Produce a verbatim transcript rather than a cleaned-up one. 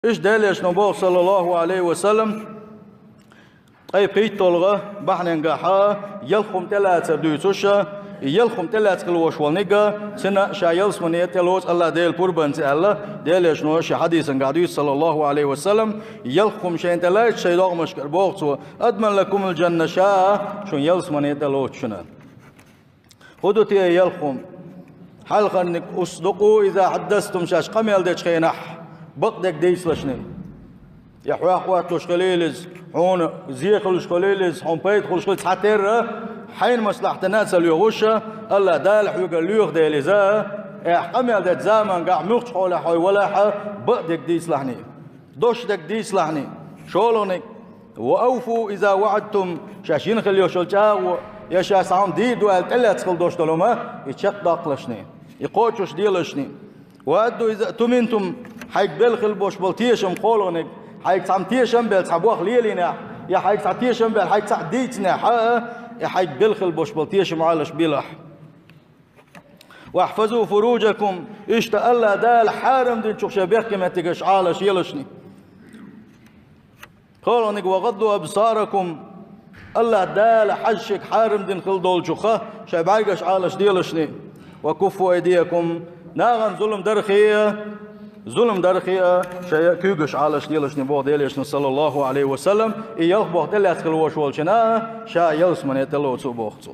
Иштта Делан Элчано боху, саллаллаху Ӏалайхи ва саллам, ткъе пхийтталгӀа бахьаненгахьа ялх хӀума тӀелацар дуьйцуш, и ялх хӀума тӀелаьцна хила волуш волу ниг, цуьнан ша ялсамане тӀелоцу АллахӀ Делан пурбанца аьлла, Делан Элчано шен хьадисангахь дуьйцу, саллаллаху Ӏалайхи ва саллам, ялх хӀума шайна тӀелаьцча шайн догӀмашкара боху цо: «أضمن لكم الجنة», ша шуна ялсамане тӀелоцу шуна. ХӀун ду те ялх хӀума? Хьалхарниг: «اصدقوا إذا حدثتم», шаьш къамел дечу хенахь бакъдерг дийцалаш шуна. Я хьох отталуш хилийла иза, хьуна зен хуьлуш хилийла иза, хьуна пайда хуьлуш хилийла, цхьатерра хьайна маслахьтана а ца лоьхуш, АллахӀ Дала хьоьгара лоьху дела иза, ахь къамел дечу замангахь муьлххачу хьолехь хьо валахь а, бакъдерг дийцалаш шуна. Дош дерг дийцалаш шуна. ШолгӀаниг: «وأوفوا إذا وعدتم», шаьш йина хила йолуш йолу чӀагӀо, я ша цхьа хӀума дийр ду аьлла тӀелаьцна хила долуш долу хӀума, и чекхдоккхалаш шуна, и кхочуш делаш шуна. «وأدوا إذا اؤتمنتم», хьайга белла хила болуш болу тешам, кхоалгӀаниг, хьайга цхьамма тешам а белла цхьа бохам лелийнехь, я хьайга цхьа тешам а белла хьайга цхьаъ дийцинехь а, и хьайга белла хила болуш болу тешам Ӏалаш белахь. «واحفظوا فروجكم», иштта АллахӀ Дала хьарам динчух шайн бехке меттигаш Ӏалаш елаш шуна. КхоалгӀаниг: «وغضوا أبصاركم», АллахӀ Дала хьажа шега хьарам дина хила долчуха шайн бӀаьргаш Ӏалаш делаш шуна. «وكفوا أيديكم», нахана зулам дархе а, зулам дархе а шайн куьйгаш Ӏалаш делаш шуна, боху Делан Элчано, саллаллаху Ӏалайхи ва саллам, и ялх боху тӀелаьцна хила волуш волчунна ша ялсамане тӀелоцу боху цо.